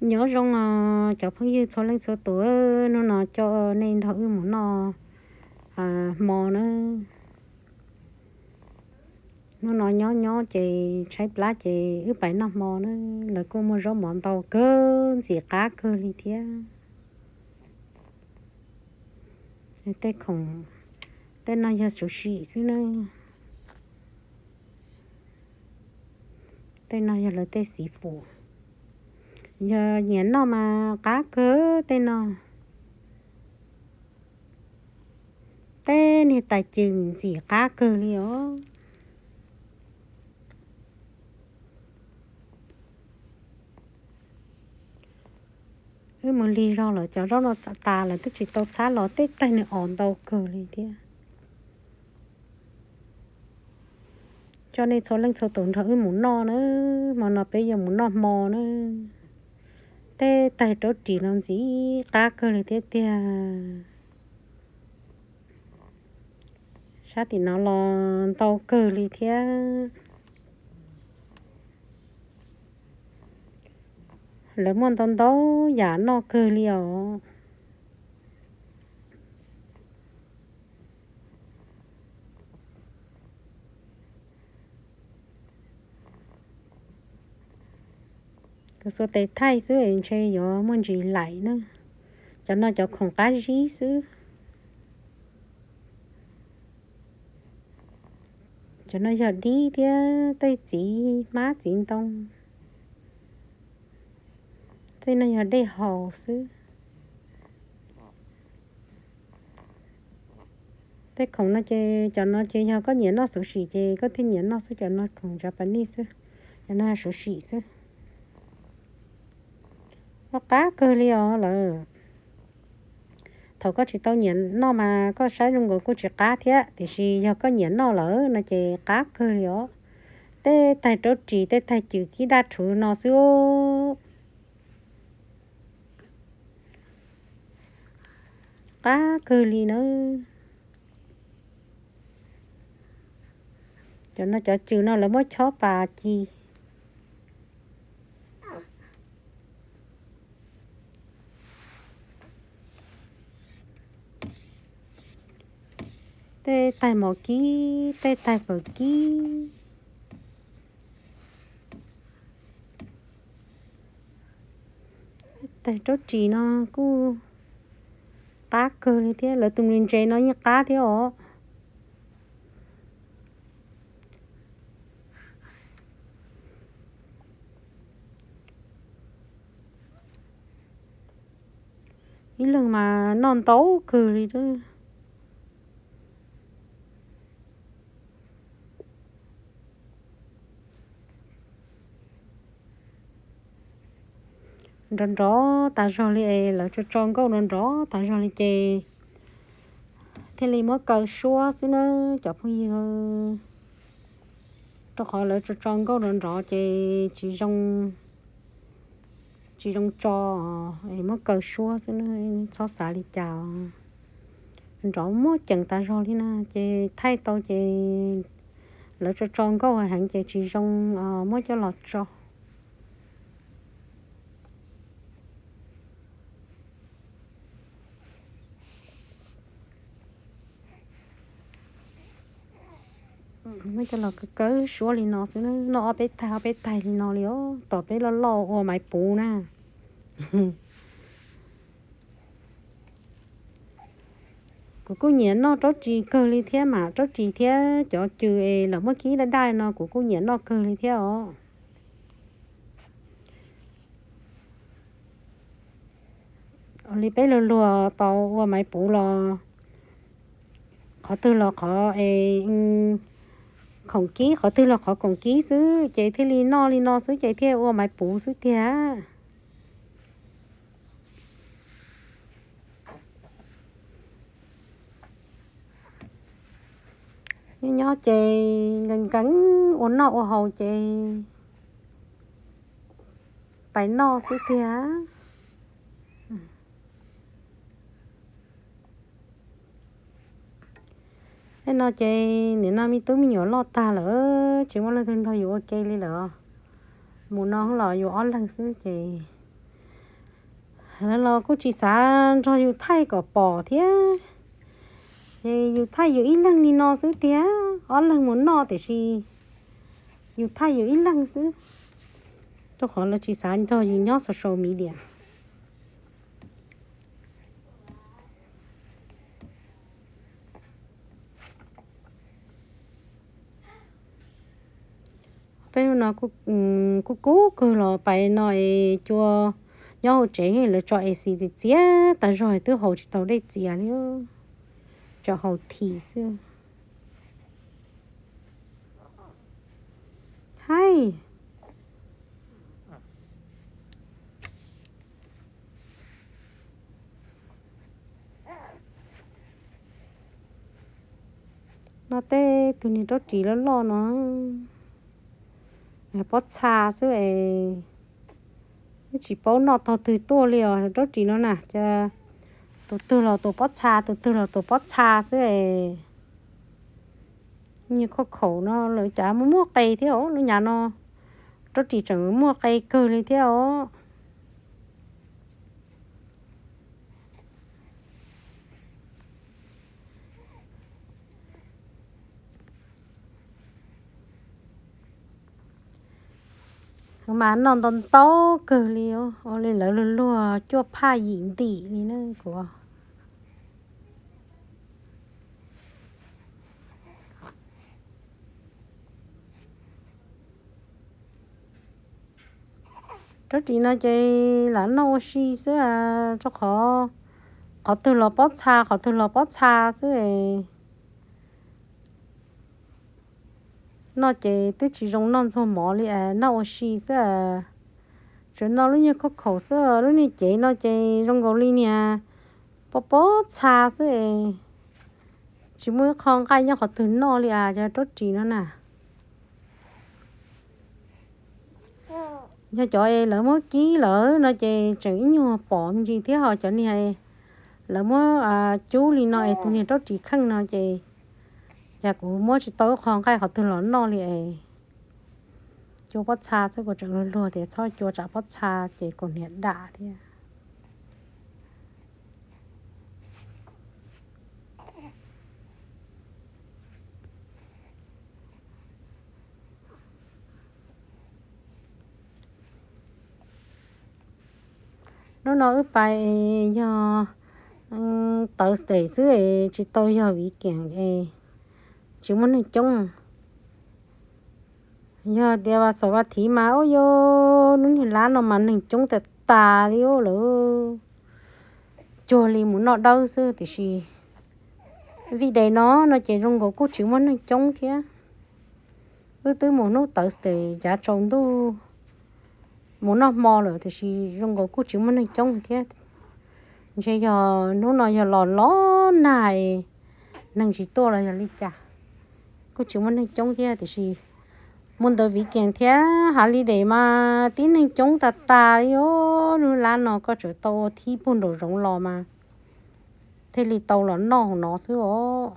Nyob zoo os cov phooj ywg txhua leej txhua tus, hnub no coj nej nrog wb mus noj hmo na. Hnub no nyob nyob ces tshaib plab ces wb pais noj hmo na. Lawv kuj muaj zaub mov ntau kawg ntxim qab kawg li thiab. Tej khoom, tej no yog xuv sim xwb na. Tej no yog lawv tej xi fus. Yog nyiam noj mas qab kawg tej no. Tej niag tais cws ntxim qab kawg li os. Wb mus lig zog lawm cov zaub no tas lawm twb tsis tau txhab los tej tais nws os ntau kawg li thiab. Coj nej txhua leej txhua tus nrog wb mus noj na, hmo no peb yuav mus noj hmo na. Tej tais raub ris no ntxim qab kawg li thiab tiag. Sab tim no los ntau kawg li thiab. Lawv muaj ntau ntau yam noj kawg li os. Kuv xuas tes thaij xwb es ntshe yuav muaj ntsis laim na. Cov no cov khoom qab zib xwb. Cov no yog dib thiab tej txiv hmab txiv ntoo. Tej no yog dej haus xwb. Tej khoom no ces cov no ces yog koj nyiam noj xuv sim ces koj thiaj nyiam noj xwb, cov no khoom Japanese xwb, cov no xuv sim xwb. Qab kawg li os lawm. Thaum koj tsis tau nyiam noj mas koj saib zoo nkaus kuj tsis qab thiab, tiam sis yog koj nyiam noj lawm no ces qab kawg li os. Tej tais raub ris tej tais cws kib daj rhuv no xwb. Qab kawg li na. Cov no cov cws no lawv muab chob pas ci. Tej tais mov kib, tej tais fawm kib. Tais raub ris no kuj qab kawg li thiab, lawv tus nws ntses no yeej qab thiab os. Ib leeg mas noj ntau kawg li. Nrov nrov tas zog li es lawv tso tso nkauj nrov nrov tas zog li ces thiaj li muab kaw suab xwb na cov phooj ywg. Rau qhov lawv tso tso nkauj nrov nrov ces tsis zoo, tsis zoo tso, es muab kaw suab xwb na, txhob xav li cas. Nrov muaj ceem tas zog li na ces thaij tau ces lawv tso tso nkauj heev ces tsis zoo muab coj los tso. Muab coj los kaw suab li no xwb, noj ob peb taig ob peb taig li no li os, tom peb loj loj ua maiv puv na. Kuv kuj nyiam noj raub ris kawg li thiab mas, raub ris thiab cov cws es lawv muab kib daj daj no kuv kuj nyiam noj kawg li thiab os. Ua li peb luag luag tau ua maiv puv los qhov twg los qhov es khoom kib, qhov twg los qhov khoom kib xwb ces thiaj li noj li no xwb ces thiaj ua maiv puv xwb tiag. Nyob nyob ces nkees nkees ua noj ua haus ces pais noj xwb tiag. Tej no ces nim no me tub me nyuam loj tag lawm, tsis muaj leej twg nrog yus ua ke li lawm. Mus no los yus ob leeg xwb ces Lawv los kuj tsis xav nrog yus thaij kom pom thiab, ces yus thaij yus ib leeg li no xwb tiag, ob leeg mus noj tiam sis yus thaij yus ib leeg xwb, rau qhov lawv tsis xav nrog yus nyob social media. Peb no kuj kub kawg los pais no es cua nyob hauv tsev lawv tso ac txias txias tas zog twb haus tsis tau dej txias li, tso haus thim xwb. Haib, no tej tug niag rab ris loj loj no, pob txha xwb es, tsis paub noj tog twg tuaj li os rab ris no na, cas tus twg los tus pob txha, tus twg los tus pob txha xwb es. Niag khauj khaum no lawv cas muaj muaj qe thiab os, lub nyav no rab ris tseem muaj qe kawg li thiab os. Mas noj ntau ntau kawg li, ua li lawv luag luag cuaj phaj yim ntim li na kuv. Rab ris no ces lam noj ua si xwb, rau qhov qhov twg los pob txha, qhov twg los pob txha xwb es. Noj ces twb tsis zoo noj ntxuag mov li, noj ua si xwb. Tsuas noj lub niag khauj khaum xwb, lub niag cev no ces zoo nkaus li niag pob pob txha xwb es. Tsis muaj ib qho nqaij nyob qhov twg noj li as, cov rab ris no na. Yog cov es lawv muab kib lawm no ces tseem ib nyuag pom me ntsis thiab, ho cov niag lawv muab cub li no es tus niag rab ris kheej no ces, cas kuv muab tsis tau ib qho nqaij qhov twg los noj li es. Cua pob txha xwb, kuv tseem luag luag tias txhob cua tsam pob txha ces kaus hniav dam thiab. Hnub no wb pais es yog Thursday xwb es tsis tau yog weekend es tsis muaj neeg coob. Yog tias vas xaum vas thiv mas ub, yog hnub niag lab no mas neeg coob tas tas li ub lawm, cuag li mus noj dawb xwb. Tiam sis weekday no no ces zoo nkaus kuj tsis muaj neeg coob thiab. Wb twb mus hnub Thursday yav tsaus ntuj mus noj hmo lawm, tiam sis zoo nkaus kuj tsis muaj neeg coob thiab. Ntshe yog hnub no yog los los nag, neeg tsis tuaj los yog li cas, kuj tsis muaj neeg coob thiab. Tiam sis mus ntawd weekend thiab holiday mas tib neeg coob tas tas li os. Hnub lab no koj tseem tau ua thib puag nraum zoov los mas thiaj li tau los noj hauv no xwb os.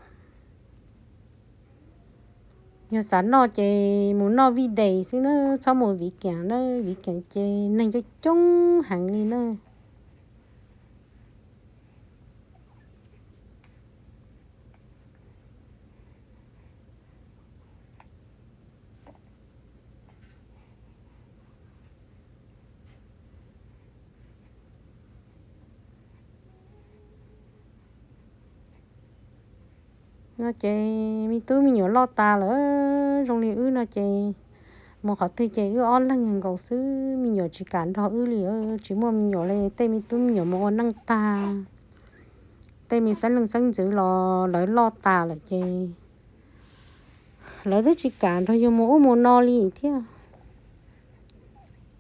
Yog xav noj ces mus noj weekday xwb na, txhob mus weekend na, weekend ces neeg coob coob heev li na. No ces me tub me nyuam loj tas lawm, zoo li wb no ces mus qhov twg ces wb ob leeg nkaus xwb, me nyuam tsis kam nrog wb li, tsis muaj me nyuam li. Tej me tub me nyuam mus ua neej tag, tej me xeeb leej xeeb ntxwv los lawv loj tas lawm ces lawv twb tsis kam nrog yus mus ub mus no li thiab.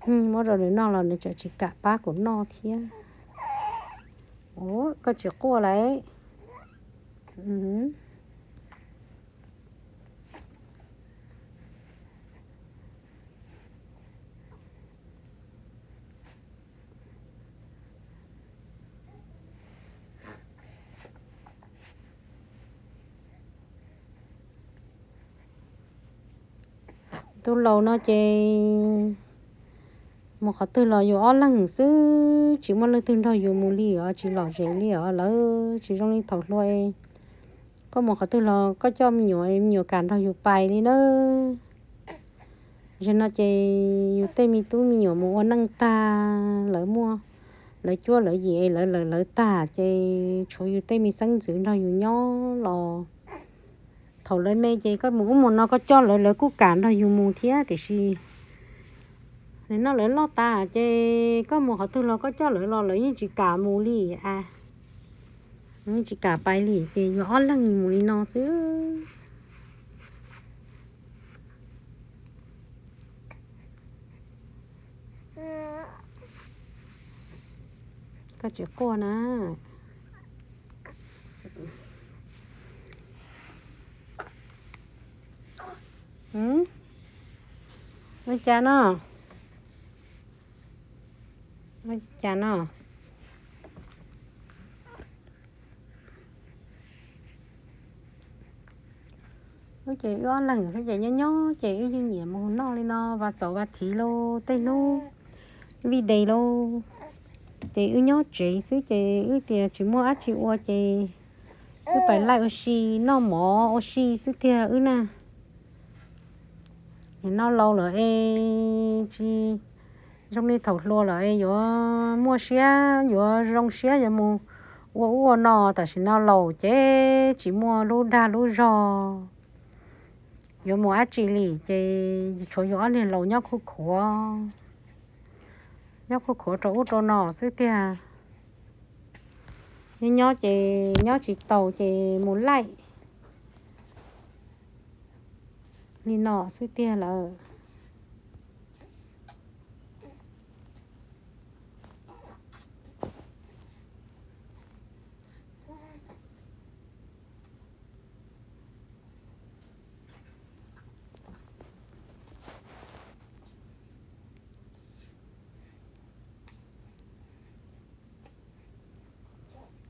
Muab rau nws noj los nws tseem tsis kam pab kuv noj thiab. Ua koj tsis quaj lauj. Tus laus no ces Mus qhov twg los yus ob leeg xwb, tsis muaj leej twg nrog yus mus li os, tsis lom zem li os, lawv tsis zoo li thaum hluas. Koj mus qhov twg los koj coj me nyuam, me nyuam kam nrog yus pais li nawb. Zaum no ces yus tej me tub me nyuam mus ua neej tag, lawv muaj, lawv cuab lawv yim, lawv lawv lawv tag ces tshuav yus tej me xeeb ntxwv nrog yus nyob los. Thaum lawv me ces koj mus ub mus no koj coj lawv, lawv kuj kam nrog yus mus thiab, tiam sis nim no lawv loj tas ces koj mus qhov twg los koj coj lawv los lawv yeej tsis kam mus li a, yeej tsis kam pais li ces yus ob leeg mus li no xwb. Koj tsis quaj na. Ua cas no? Ua cas no? Wb ces wb ob leeg ces nyob nyob ces wb yeej nyiam mus noj li no, vas xaum vas thiv lauj, tej hnub vij des lauj, ces wb nyob tsev xwb ces wb tias tsis muaj dab tsi ua ces wb pais laij ua si, noj mov ua si xwb tiag wb na. Noj laus lawm es tsis zoo li thaum hluas lawm es yuav muaj siab, yuav zoo siab yuav mus ua ub ua no. Tam sim no laus ces tsis muaj lub dag lub zog yuav mus dab tsi li ces tshuav yus ob leeg laus nyob khuv khuav, nyob khuv khuav rau ub rau no xwb tiag. Nyob nyob ces nyob tsis taus ces mus laij li no xwb tiag lawm.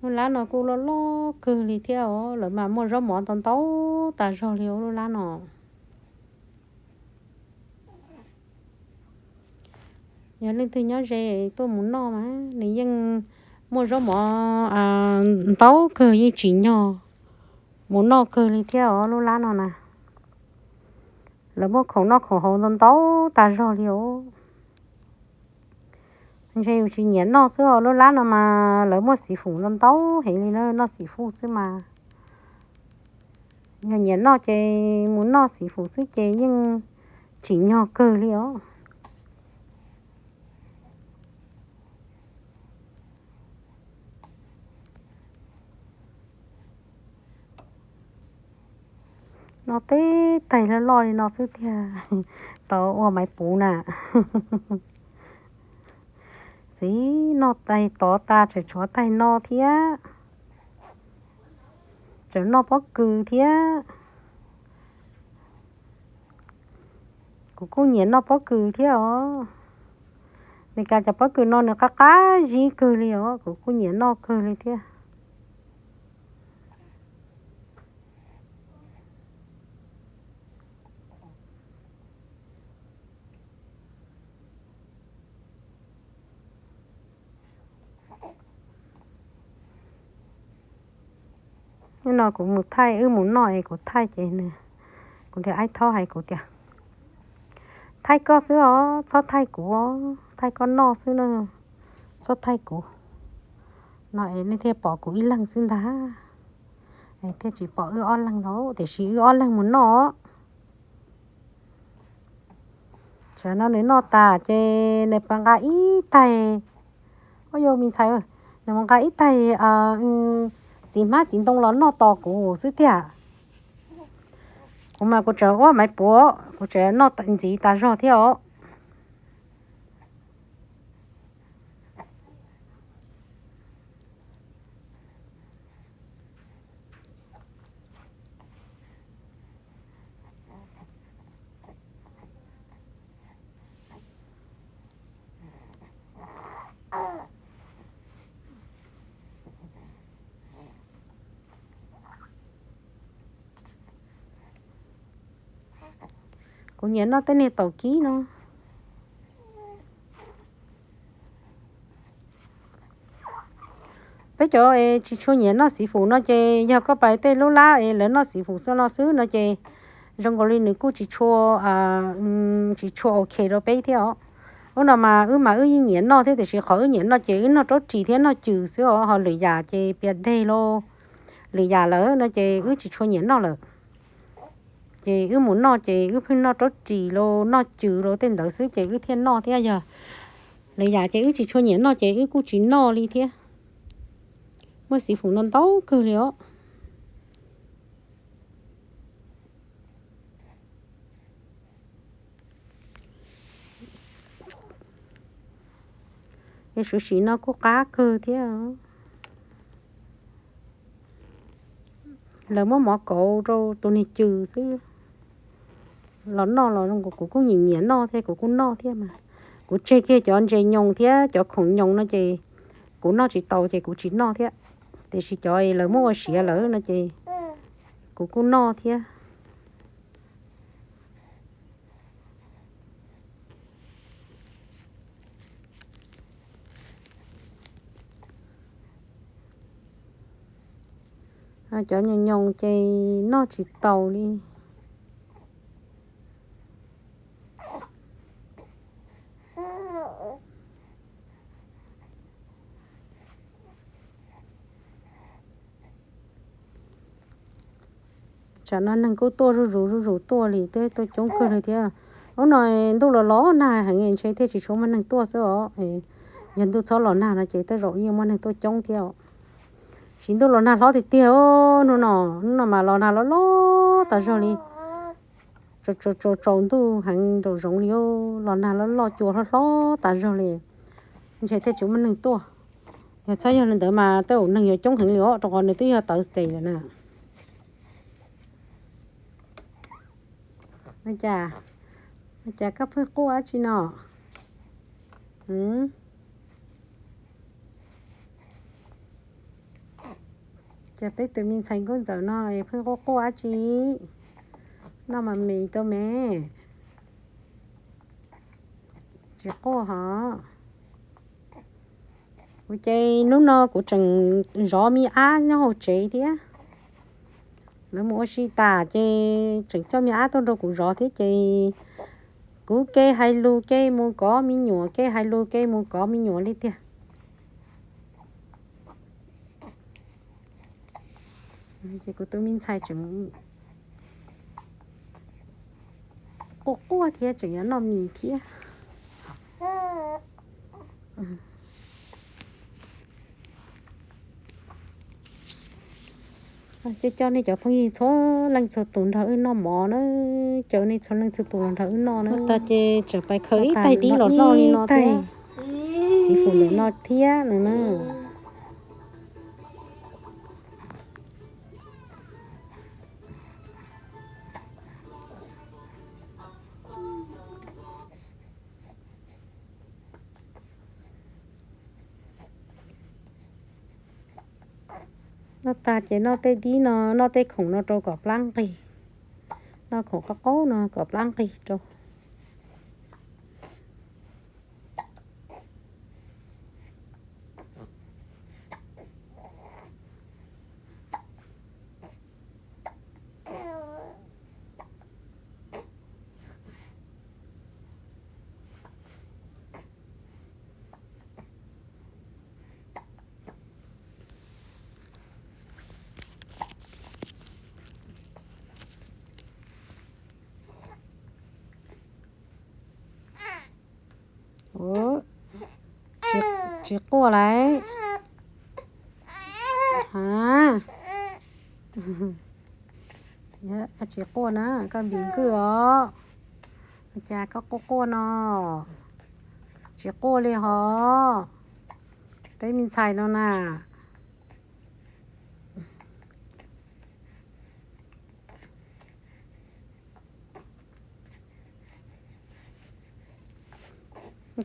Lub lab no kuj loj loj kawg li thiab os, lawv mas muaj zaub mov ntau ntau tas zog li os lub lab no. Yog leej twg nyob ze tuaj mus noj mas nws yeej muaj zaub mov ntau kawg, yeej tsim nyog mus noj kawg li thiab os lub lab no na. Lawv muaj khoom noj khoom haus ntau ntau tas zog li os. Ntshe yus tsis nyiam noj xwb os, lub lab no mas lawv muaj xim fum ntau ntau heev li na, noj xim fum xwb mas. Yog nyiam noj ces mus noj xim fum xwb ces yeej tsim nyog kawg li os. Noj tej taig loj loj li no xwb tiag, tau ua maiv puv na. Txiv, noj taig tod tas tseem tshuav taig no thiab, tseem noj pob kws thiab. Kuv kuj nyiam noj pob kws thiab os. Meskas cov pob kws no nws qab qab zib kawg li os, kuv kuj nyiam noj kawg li thiab. Nim no kuv mus thaij, wb mus noj es kuv thaij ces nws, kuv niag aib thaub hais kuv tias, thaij koj xwb os, txhob thaij kuv, thaij koj noj xwb na, txhob thaij kuv. No es nej thiaj pom kuv ib leeg xwb ntag, thiaj tsis pom wb ob leeg ntag, tiam sis wb ob leeg mus noj. Tam no nws noj tas ces nws pab nqa ib taig, ua yog me ntxhais, nws mus nqa ib taig txiv hmab txiv ntoo los noj tos kuv xwb tiag. Kuv mas kuv tseem ua maiv puav, kuv tseem noj ntxiv tas zog thiab os. Kuv nyiam noj tej niag taum kib no. Peb cov es tsis tshua nyiam noj xi fus no ces yog koj pais tej lub lab es lawv noj xi fus xwb no xwb no ces zoo nkaus li nws kuj tsis tshua, tsis tshua ok rau peb thiab os. Ub no mas wb mas wb yeej nyiam noj thiab tiam sis qhov wb nyiam noj ces wb noj raub ris thiab noj cws xwb os, ho lwm yam ces pias deg los lwm yam lawm no ces wb tsis tshua nyiam noj lawm. Ces wb mus noj ces wb pheej noj raub ris los noj cws los tej ntawd xwb ces wb thiaj noj thiab, yog lwm yam ces wb tsis tshua nyiam noj ces wb kuj tsis noj li thiab. Muaj xi fus no ntau kawg li os. Suv sim no kuj qab kawg thiab. Lawv muab mov kauv rau tus niag cws xwb. Los noj los kuv kuj nyiam nyiam noj thiab kuv kuj noj thiab mas. Kuv tseg kiag cov ntses nyoos thiab cov khoom nyoos no ces kuv noj tsis tau ces kuv tsis noj thiab. Tiam sis cov lawv muab ua siav lawm no ces kuv kuj noj thiab. Cov nyoos nyoos ces noj tsis taus li. Tsam no neeg kuj tuaj zuj zus zuj zus tuaj li, twb tuaj coob kawg li thiab. Ub no ntuj los los nag heev ntshe thiaj tsis tshua muaj neeg tuaj xwb os. Yog ntuj txhob los nag no ces tej zaum yeej muaj neeg tuaj coob thiab os. Tsis ntuj los nag hlob tiag tiag, hnub no, hnub no mas los nag loj loj tas zog li. Tsaus ntuj heev nraum zoov li, los nag loj loj cua hlob hlob tas zog li, ntshe thiaj tsis muaj neeg tuaj. Yog txhob yog li ntawd mas tej zaum neeg yuav coob heev li os, rau qhov nws twb yog Thursday lawm na. Cas, cas koj pheej quaj dab tsi no? Cas peb tus me ntxhais nkauj ntxawm no pheej quaj quaj dab tsi? Noj mas mis tau me. Tsis quaj hos. Kuv ces hnub no kuv tseem zov me ab nyob hauv tsev thiab. Lawv mus ua si tas ces tseem coj me ab tuaj nrog kuv zov thiab ces kuv ke hais lus ke mus kov me nyuam, ke hais lus ke mus kov me nyuam li tiag. Ces kuv tus me ntxhais tseem quaj quaj thiab tseem yuav noj mis thiab. Coj coj nej cov phooj ywg txhua leej txhua tus nrog wb noj mov na, caw nej txhua leej txhua tus los nrog wb noj na. Tag ces tseem pais khaws ib tais dib los noj li no thiab. Xi fus ntawm no thiab no na. Noj tag ces noj tej dib no, noj tej khoom no rau kom plab nqig. Noj khoom qaub qaub no kom plab nqig rau. Tsis quaj lauj. Tsis quaj na, koj npis nkwj os. Cas koj quaj quaj no? Tsis quaj li hos. Peb me ntxhais no na.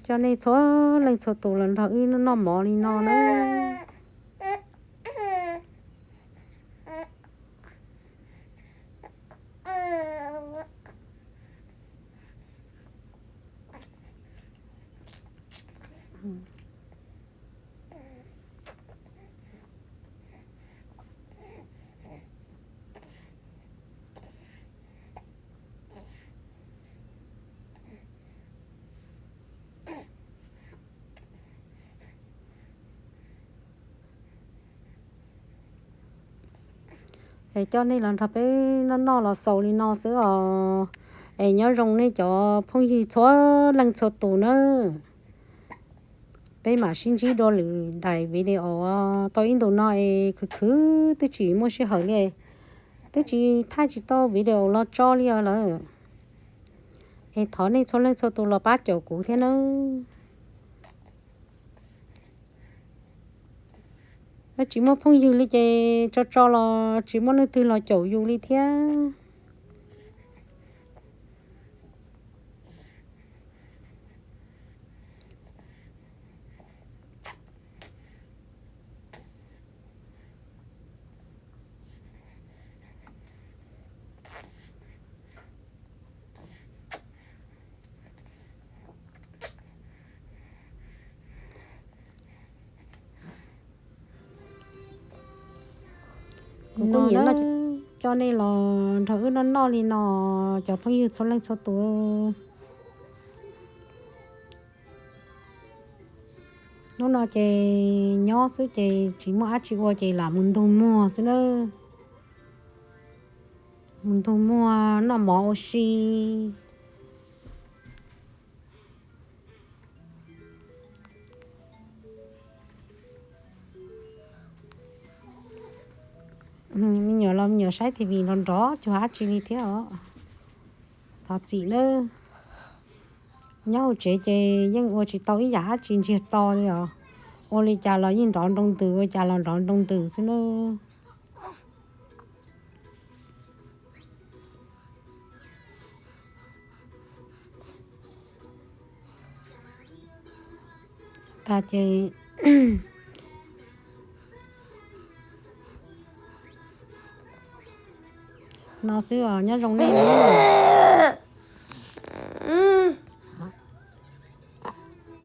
Coj nej txhua leej txhua tus los nrog wb noj mov li no na. Es coj nej los nrog peb noj noj los xaus li no xwb os. Es nyob zoo nej cov phooj ywg txhua leej txhua tus nawb. Peb mam sib ntsib dua lwm daim video tau ib ntus no es khwv khwv twb tsis muaj sij hawm li, twb tsis thaij tsis tau video los tso li os lawm. Es thov nej txhua leej txhua tus los pab caum kuv thiab nawb. Tsis muaj phooj ywg li ces tso tso los tsis muaj leej twg los caum yus li thiab. Kuv kuj nyiam noj, coj nej los nrog wb noj noj li no, cov phooj ywg txhua leej txhua tus. Hnub no ces nyob xwb ces tsis muaj dab tsi ua ces lam mus ntug muag xwb nawb. Mus ntug muag noj mov ua si. Me nyuam los me nyuam saib T V nrov nrov cuag dab tsi li thiab os. Thov txim nawb. Nyob hauv tsev ces yeej ua tsis tau ib yam dab tsi ntsiag to li os. Ua li cas los yeej nrov nroo ntws, ua cas los nrov nroo ntws xwb nawb. Tas ces no xwb os, nyob zoo nej nawb.